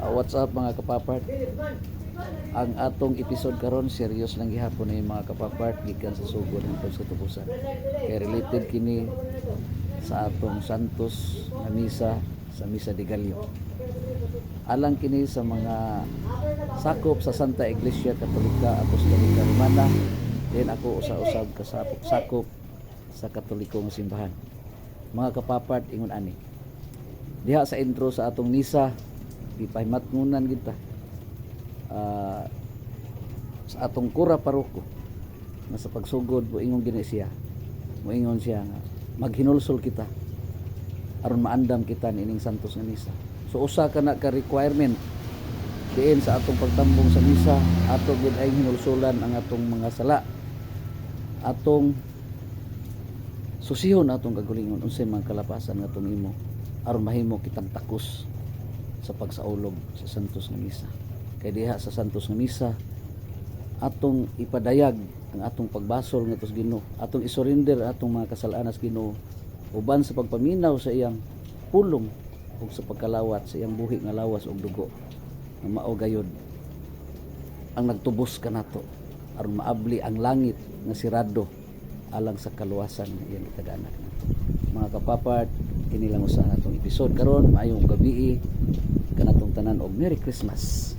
What's up, mga kapapart? Ang atong episode karon, serious lang gihapon ni, mga kapapart, gikan sa sugod hangtod sa katapusan. Kay related kini sa atong Santos nga misa, sa Misa de Gallo. Alang kini sa mga sakop sa Santa Iglesia Katolika Apostolika Romana, then ako usa-usab kasapok sakop sa Katoliko nga simbahan. Mga kapapart, ingon ani. Diha sa intro sa atong misa, gipahimatngunan kita sa atong kura paroko nga sa pagsugod moingon gini siya, moingon siya nga maghinulsol kita aron maandam kita niining Santos nga misa. So usa ka na ka requirement diin sa atong pagtambong sa misa, ato gid ay hinulsulan ang atong mga sala, atong susihon atong kagalingon unsay mga kalapasan nga atong imo aron mahimo kitang takos sa pagsaulog sa Santos nga misa. Kay diha sa Santos nga misa, atong ipadayag ang atong pagbasol ngadto sa Ginoo, atong isurrender atong mga kasalanan sa Ginoo uban sa pagpaminaw sa iyang pulong ug sa pagkalawat sa iyang buhi nga lawas ug dugo nga mao gayod ang nagtubos kanato aron maabli ang langit nga sirado alang sa kaluwasan nga iyang gitagaanak nato. Mga kapapart, kini lang usa atong episode karon. Maayong gabii kanatong tanan og Merry Christmas.